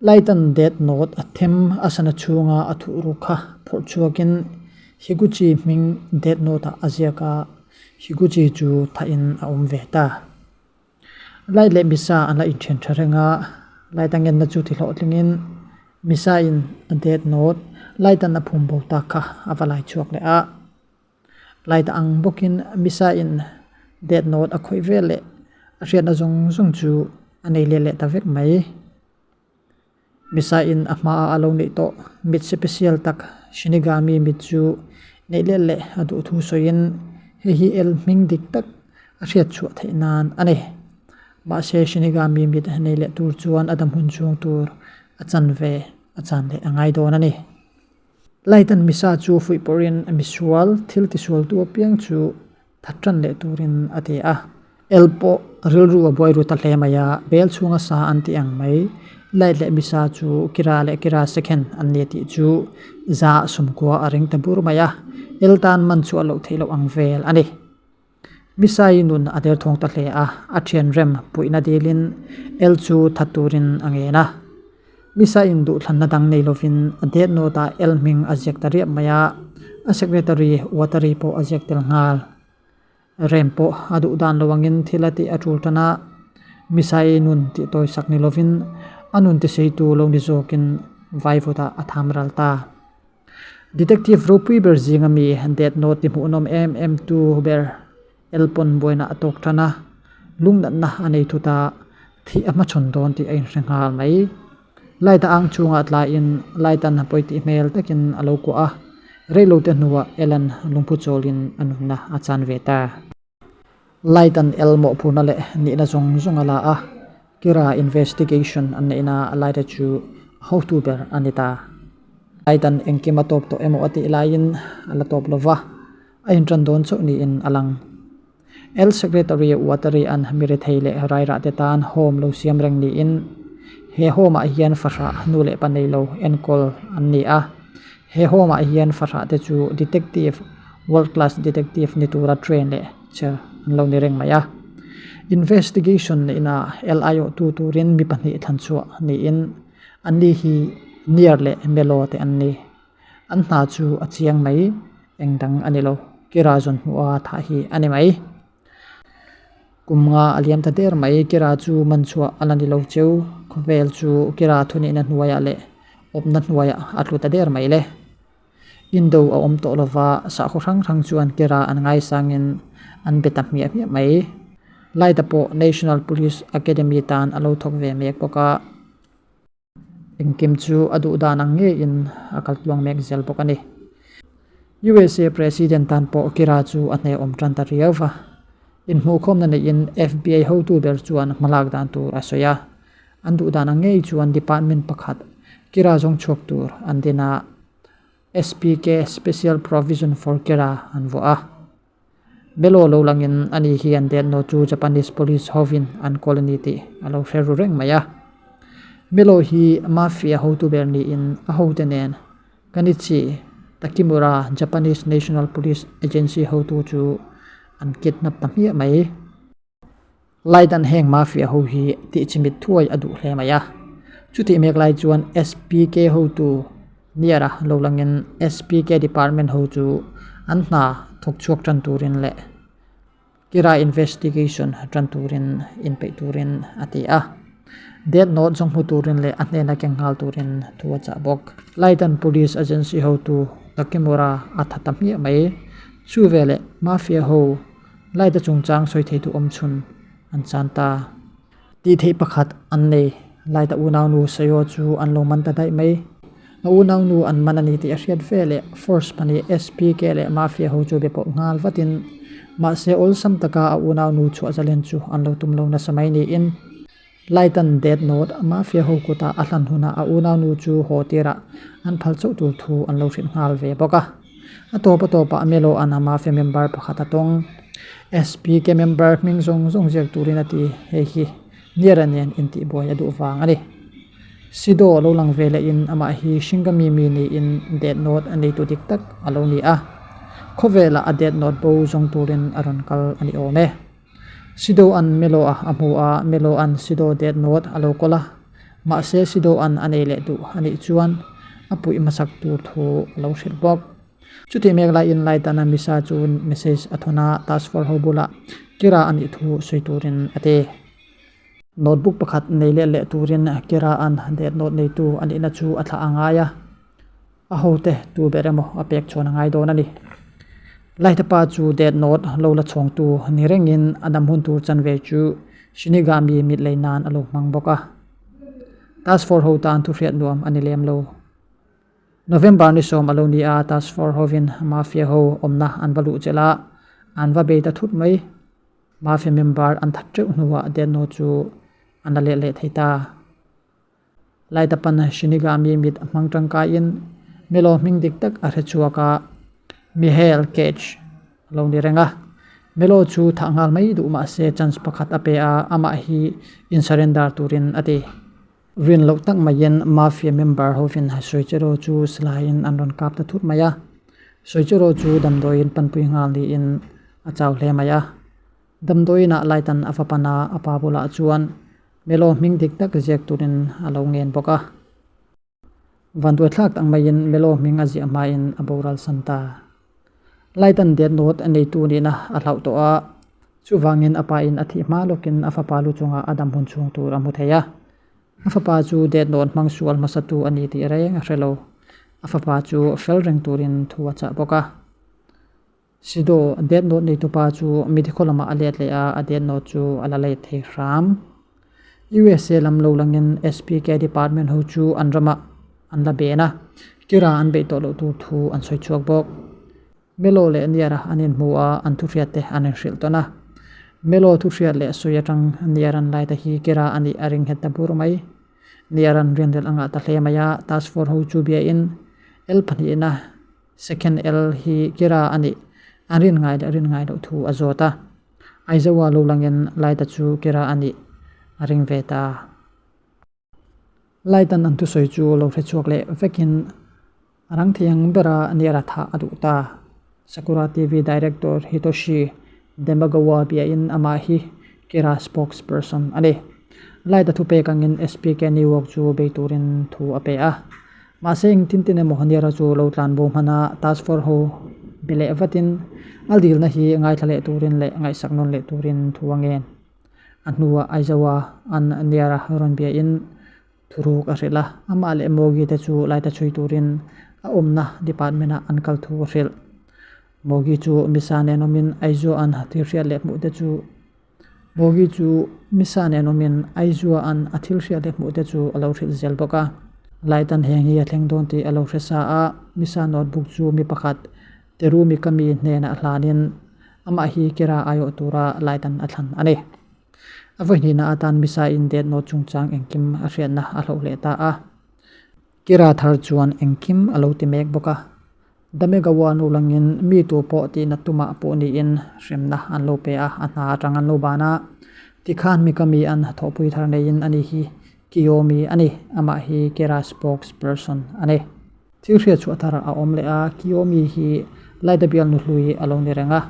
Light-a'n Death Note a them a sana chhunga a thuh ruk kha phawrh chhuakin Higuchi hming Death Note-ah a ziak a, Higuchi chu thahin a awm ve ta. Light leh Misa an la inthen tha reng a, Light-a ngenna chu ti hlawhtlingin Misa-in a Death Note Light-a'n a phum bo tak kha a va lai chhuak leh a. Light ang bawkin Misa-in Death Note a khawih vel leh a hriatna zawng zawng chu a nei let leh ta vek mai. Misa-in a hmaah a lo neih tawh mit special tak Shinigami mit chu neih let leh a duh thu sawiin hei hi El hming dik tak a hriat chhuah theih nan a ni. Mahse Shinigami mit nei leh tur chuan a dam hun chhung tur a chan ve a chan leh a ngai dawn a ni. Light-a'n Misa chu fuih pawrhin misual thil tisualtu apiang chu that tan leh turin a ti a. El pawh rilru a buai ru ta hle mai a, bel chhunga sa an ti ang mai. Light leh Misa chu Kira leh Kira second an ni tih chu za sumkua a ring ta bur mai a, El tan man chu a loh theih loh ang vel a ni. Misai nun a derthawng ta hle a, a thian rem puihna dilin El chu that turin a ngen a. Misaiin duhthlanna dang nei lovin a death note-ah El hming a ziak ta riap mai a, a secretary Watari pawh a ziak tel nghal. Rem pawh a duh dan lo angin thil a tih a tul tan a, Misai nun tih tawisak ni lovin a nun tiseitu lo ni zawkin vaivutah a tham ral ta. Detective ropui ber zinga mi Death Note ti hmuhnawm em em tu ber Elpon buaina a tawk tan a, lungnatna a nei thut a, thih a hmachhawn dawn tih a inhre nghal mai. Light a ang chhungah tlaiin Light-a'n pawi tih hmel takin a lo kuah a, reilote hnuah Ellen lungphu chawlin a nunna a chan ve ta. Light-a'n El mawhphurna leh nihna zawng zawng a la a, Kira investigation an neihna Light-a chu a hotu ber a ni ta. Light-a'n engkim a tawp tawh emaw a tih laiin a la tawp lo va, a inṭan dawn chauh niin a lang. El Secretary Watari-a'n mi rethei leh rairah te tan home lo siam reng niin he home-ah hian fahrah nu leh pa nei lo enkawl an ni a. He home-ah hian fahrah te chu detective, world class detective ni tura train leh cher an lo ni reng mai a. Investigation neihna LIO tu turin mi pahnih thlan chhuah niin anni hi Near leh Melo te an ni. An hna chu a chiang mai, eng dang a ni lo. Kira zawn hmuha thah hi a ni mai. Kum nga a liam ta der mai, Kira chu man chhuah a la ni lo cheu. Khawvel chu Kira thunihna hnuaiah leh awpna hnuaiah a tlu ta der mai le. Indo a awm tawh lova, sahkhaw hrang hrang chuan Kira an ngaisangin an be ta hmiah hmiah mai. Laita pawh National Police Academy tan a lo thawk ve mek bawk a. Engkim chu a duh dan ang ngeiin a kal tluang mek zel bawk a ni. USA President tan pawh Kira chu a hnehawm tan ta riau va. Inhmuhkhawmna neihin FBI hotu ber chuan hmalak dan tur a sawi a. An duh dan ang ngei chuan department pakhat Kira zawng chhuak tur an din a, SPK, Special Provision for Kira, an vuah a. Melo lo langin ani hian Death Note chu Japanese police hovin an kawl a ni tih a lo hre ru reng mai a. Melo hi mafia hotu ber niin a hote nen Kanichi Takimura Japanese National Police Agency hotu chu an kidnap ta hmiah mai. Laidan heng mafia ho hi tih chimit thuai a duh hle mai a. Chutih mek lai chuan SPK hotu Niara lo langin SPK department ho chu an hna thawk chhuak tan turin leh Kira investigation tan turin inpeih turin a ti a. Death note zawng hmu turin leh a hnena keng nghal turin thu a chah bawk. Laidan police agency hotu Takimura a tha ta hmiah mai. Chu veleh mafia ho Light-a chungchang sawi thei tu awm chhun an chan ta. Tih theih pakhat an nei. Light-a unaunu Sayo chu an lo man ta daih mai. A unaunu an man a ni tih a hriat ve leh Force pahnih SPK leh Mafia ho chu be pawh nghal vatin mahse awlsam taka a unaunu chhuah zalen chu an lo tum lo nasa mai niin Light-a'n Death Note Mafia ho kutah a hlan hunah a unaunu chu haw tirah an phal chauh tur thu an lo hrilh nghal ve bawk a. A tawp a tawpah Melo-a'n a Mafia member pakhat a tawng. SPK member hming zawng zawng ziak turin a ti, hei hi Niera nen intihbuai a duh vang a ni. Sido a lo lang ve lehin amah hi Shingami mi niin Death Note a neitu dik tak a lo ni a. Khawvelah a Death Note bo zawng turin a rawn kal a ni awm e. Sido an Melo a a hmu a, Melo an Sido Death Note a lo kawl a. Mahse Sido-a'n a nei leh duh a nih chuan a puih hmasak tur thu a lo hrilh bawk. Chutih mek laiin Light-a'n a Misa chu message a thawn a, Task Force ho bulah Kira a nih thu sawi turin a ti. Notebook pakhat nei let leh turin Kira-a'n Death Note neitu a nihna chu a thlah a ngai a. A hote tu ber emaw a pek chhawn a ngai dawn a ni. Light-a pa chu Death Note lo la chhawngtu ni rengin a dam hun tur chanve chu Shinigami mit lei nan a lo hmang bawk a. Task Force ho tan thuhriat nuam a ni lem lo. November ni sawm a lo ni a, Task Force hovin Mafia ho awmna an va luh chelh a, an va bei ta thut mai. Mafia member an that teuh hnuah Death Note chu an la let leh thei ta. Laitapan Shinigami mit a hmang tangkaiin Melo hming dik tak a hre chhuak a, Mihail Cage a lo ni reng a. Melo chu thah nghal mai duh mah se chance pakhat a pe a, amah hi in surrender turin a ti. Rin loh tak maiin Mafia member hovin Soichiro chu silaiin an rawn kap ta thut mai a. Soichiro chu damdawiin panpui nghal niin a chau hle mai a. Damdawiinah Laitan a va pan a, a pa bulah chuan Melo hming dik tak ziak turin a lo ngen bawk a. Vanduaithlak tak maiin Melo hming a ziah hmain a boral san ta. Laitan Death Note a neitu nihna a hlauh tawh a, chuvangin a pain a thih hma lawkin a fapa lu chungah a dam hun chhung tur a hmu thei a. A fapa chu Death Note hmang sual hmasatu a ni tih reng a hre lo. A fapa chu fel reng turin thu a chah bawk a. Sido, Death Note neitupa chu midikhaw lamah a let leh a, a Death Note chu a la let thei hram. USA lam lo langin SPK department ho chu an ramah an la ben a, Kira an beih tawh loh tur thu an sawi chhuak bawk. Melo leh Niara an inhmu a, an thuhriat te an inhrilh tawn a. Melo thuhriat leh sawi atang Niaran laita hi Kira a nih a ring nghet ta bur mai. Niaran rianrel a ngah ta hle mai a, Task Force ho chu biain L pahnihna Second L hi Kira a nih, an rin ngai leh rin ngai loh thu a zawt a. Aizawa lo langin Light-a chu Kira a nih a ring ve ta. Light-a'n an thusawi chu lo hre chhuak leh vekin a rang thei ang bera Niara thah a duh ta. Sakura TV Director Hitoshi Demagawa biain amah hi Kira spokesperson a ni. Light-a thupek angin SPK New York chu bei turin thu a pe a. Mahse engtin tin emaw Haniara chu lo tlan bo hman a, Task Force ho be leh vatin a dilna hi ngaithla leh turin leh ngaihsak nawn leh turin thu a ngen. A hnuah Aizawa an Haniara rawn biain thuruk a hrilh a, amah leh Mogi te chu laita chhui turin a awmna department ah an kal thu a hrilh. Mogi chu Misa nen awmin Aizaw-an thil hriat leh hmuh te chu Mogi chu Misa nen awmin Aizua'n a thil hriat leh hmuh te chu a lo hrilh zel bawk a. Laitan heng hi a thleng dawn tih a lo hre sa a, Misa notebook chu mi pakhat Terumi Kami hnenah hlanin amah hi Kira aiawh tura Laitan a thlan a ni. A vawihnihna atan Misa in Death Note chungchang engkim a hriatna a hloh leh ta a. Kira thar chuan engkim a lo ti mek bawk a. Damegawa nu langin mi tu pawh tihna tumah pawh niin hremna an lo pe a, a hna atang an lo ban a. Tikhan Mikami an thawhpui thar neiin ani hi Kiyomi a ni, amah hi Kera spokesperson a ni. Thil hriatchhuah thar a awm leh a, Kiyomi hi Laida bial nu hlui a lo ni reng a.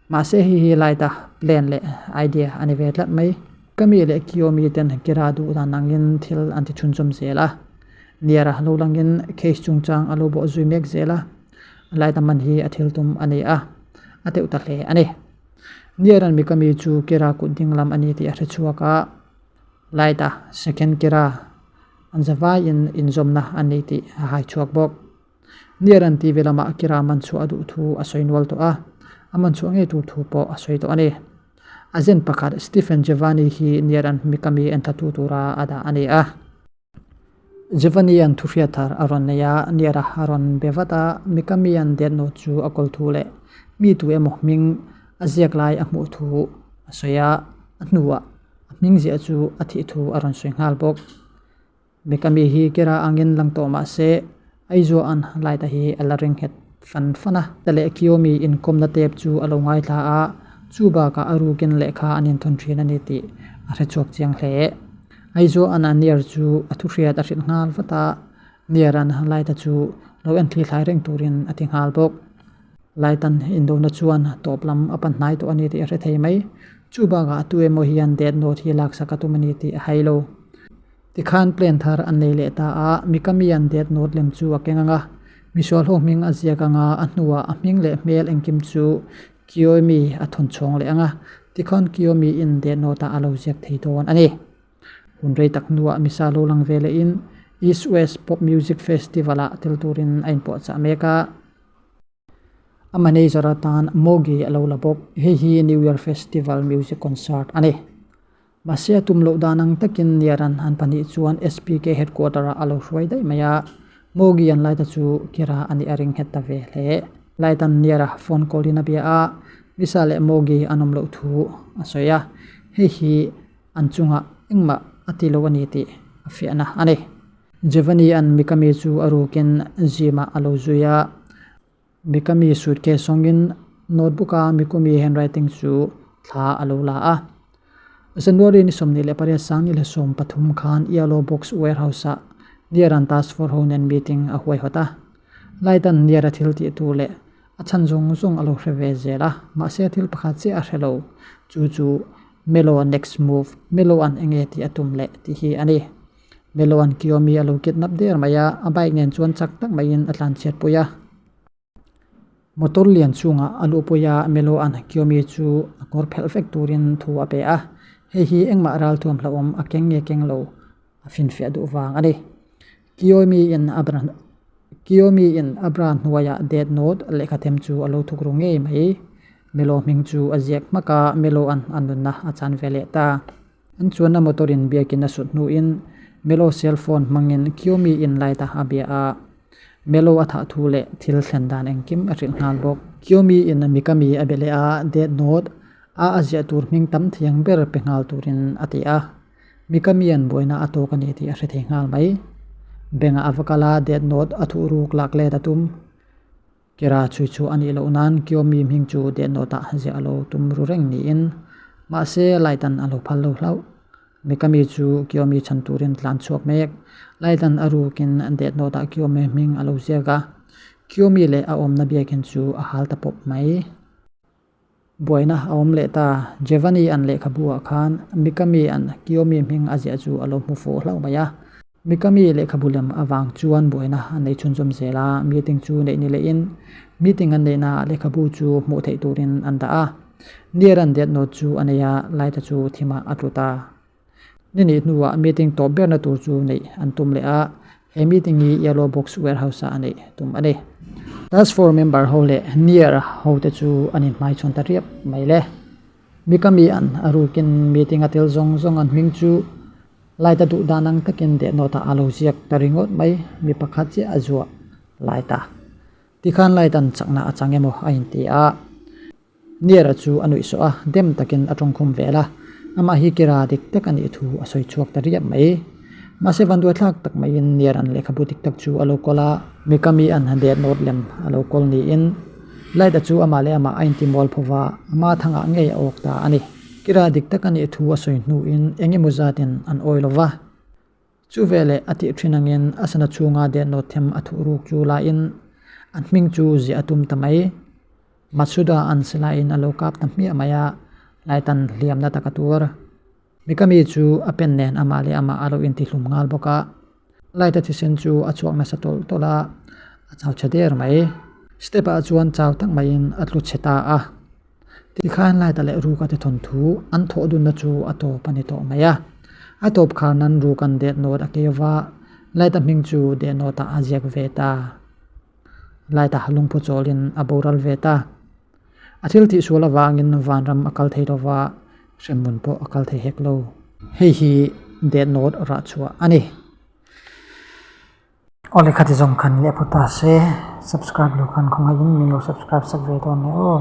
Mahse hei hi Light-a plan leh idea a ni ve tlat mai. Kami leh Kiyomi ten Kira duh dan angin thil an ti chhunchawm zel a. Niara lo langin case chungchang a lo bawh zui mek zel a. Light-a man hi a thil tum a ni a, a teuh ta hle a ni. Niara'n Mikami chu Kira kut ding lam a ni tih a hre chhuak a, Light-a second Kira an zavaiin inzawmna a ni tih a hai chhuak bawk. Niaran TV lamah Kira man chhuah a duh thu a sawi nual tawh a, a man chhuah ngei tur thu pawh a sawi tawh a ni. Agent pakhat Stephen Jevani hi Niaran Mikami enthlatu tura a dah a ni a. Jevani-a'n thuhriat thar a rawn nei a, Niara a rawn be vat a, Mikami-a'n Death Note chu a kawl thu leh mi tu emaw hming a ziak lai a hmuh thu a sawi a, a hnuah a hming ziah chu a thih thu a rawn sawi nghal bawk. Mikami hi Kera angin lang tawh mah se, Aizua'n Light-a hi a la ring nghet fan fan a. Ta leh Kiyomi inkawmna tape chu a lo ngaithla a, chu bakah a rukin lehkha an inthawn thin a ni tih a hre chhuak chiang hle. Aizua'n a Niar chu a thuhriat a hrilh nghal vat a, Niara'n Light-a chu lo enthli thlai reng turin a ti nghal bawk. Light-a'n indona chuan tawp lam a pan hnai tawh a ni tih a hre thei mai. Chu bakah tu emaw hian Death Note hi laksak a tum a ni tih a hai lo. Tikhan plan thar an nei leh ta a, Mikami-a'n Death Note lem chu a keng ang a, misual ho hming a ziak ang a, a hnuah a hming leh hmel engkim chu Kiyomi a thawn chhawng leh ang a, tikhan Kiyomi-in Death Note-ah a lo ziak thei dawn a ni. Hun rei tak hnuah Misa lo lang ve lehin East West Pop Music Festival-ah tel turin a inpuahchah mek a. A manager atan Mogi a lo la bawk. Hei hi New Year Festival Music Concert a ni. Mahse a tum loh dan ang takin Niaran an pahnih chuan SPK headquarter-ah a lo hruai daih mai a. Mogi an Light-a chu Kira a nih a ring nghet ta ve hle. Light-a'n Niara phone call-in a bia a, Misa leh Mogi an awm loh thu a sawi a. Hei hi an chungah engmah a ti lo a ni tih a fiahna a ni. Jevani an Mikami chu a rukin gym ah a lo zui a, Mikami suitcase hawngin notebook a Mikumi handwriting chu thla a lo la a. January ni 28 2013 khan Yellow Box Warehouse ah Nier-a'n Task Force ho nen meeting a huaihawt a. Light-a'n Nier-a thil tih tur leh a chhan zawng zawng a lo hre ve zel a, mahse thil pakhat chiah a hre lo, chu chu Melo next move, Melo-a'n enge tih a tum leh tih hi a ni. Melo-a'n Kiyomi a lo kidnap der mai a, a bike nen chuan chak tak maiin a tlanchhiat pui a. Motor lian chungah a luhpui a, Melo-a'n Kiyomi chu a kawr phelh vek turin thu a pe a. Hei hi engmah ralthuam hlauhawm a keng nge keng lo a finfiah duh vang a ni. Kiyomi-in a bra Kiyomi-in a bra hnuaiah death note lehkha them chu a lo thuk ru ngei mai. Melo hming chu a ziak hmak a, Melo-a'n a nunna a chan ve leh ta. An chuanna motor in biakin a sut hnuin Melo cell phone hmangin Kiyomi in light a a bia a, Melo a thah thu leh thil thlen dan engkim a hrilh nghal bawk. Kiyomi in Mikami a be leh a, Death Note a a ziah tur hming tam thiang ber pe nghal turin a ti a. Mikami an buaina a tawk a ni tih a hre thei nghal mai. Bank ah a va kal a, Death Note a thuh ruk lak let a tum. Kira chhui chhuah a nih loh nan Kiyomi hming chu Death Note ah ziah a lo tum ru reng niin mahse Light-a'n a lo phal lo hlauh. Mikami chu Kiyomi chhan turin tlan chhuak mek. Light-a'n a rukin Death Note ah Kiyomi hming a lo ziak a, Kiyomi leh a awmna biakinn chu a hal ta pawp mai. Buaina a awm leh ta. Jevani an lehkhabu ah khan Mikami an Kiyomi hming a ziah chu a lo hmu fuh hlauh mai a. Mikami lehkhabu lem avang chuan buaina an nei chhunzawm zel a, meeting chu neih ni lehin meeting an neihna ah lehkhabu chu hmuh theih turin an dah a. Nier-a'n death note chu a nei a, Light-a chu thimah a tlu ta. Ni nih hnuah meeting tawp berna tur chu neih an tum leh a, he meeting hi Yellow Box Warehouse ah a neih tum a ni. Task Force member ho leh Nier ho te chu an inhmaichhawn ta riap mai le. Mikami an a rukin meeting a tel zawng zawng an hming chu Light a duh dan ang takin death note ah a lo ziak ta ringawt mai, mi pakhat chiah a zuah Light a. Tikhan Light an chakna a chang emaw a inti a. Niera chu a nuih sawh a, dem takin a tawngkhum vel a, amah hi Kira dik tak a nih thu a sawi chhuak ta riap mai. Mahse vanduaithlak tak maiin Niera'n lehkhabu dik tak chu a lo kawl a, Mikami an Death Note lem a lo kawl niin Light-a chu amah leh amah a intimual pho va, ama thangah ngei a awk ta a ni. Kira dik tak a nih thu a sawi hnuin eng emaw zatin an awi lo va. Chu veleh a tih thin angin a sana chhunga Death Note them a thuh ruk chu laiin an hming chu ziah a tum ta mai. Matsuda an silaiin a lo kap ta hmiah mai a, Laitan hliamna tak a tuar. Mikami chu a pen nen amah leh amah a lo intihlum nghal bawk a, Light-a thisen chu a chhuak nasa tawlh tawlh a, a chau chhe der mai. Step ah chuan chau tak maiin a tlu chhe ta a. Tikhan Light-a leh Ruka te thawnthu an thawh dunna chu a tawp a ni tawh mai a. A tawp khar nan Ruka'n Death Note a keu va, Light-a hming chu Death Note-ah a ziak ve ta. Light-a lungphu chawlin a boral ve ta. A thil tihsual avangin vanram a kal thei lo va, hremhmun pawh a kal thei hek lo. Hei hi Death Note rah chhuah a ni. Aw lehkha ti zawng khan leh phawt ta se, subscribe lo khan khawngaihin min lo subscribe sak ve dawn nia aw,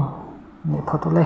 leh phawt ule.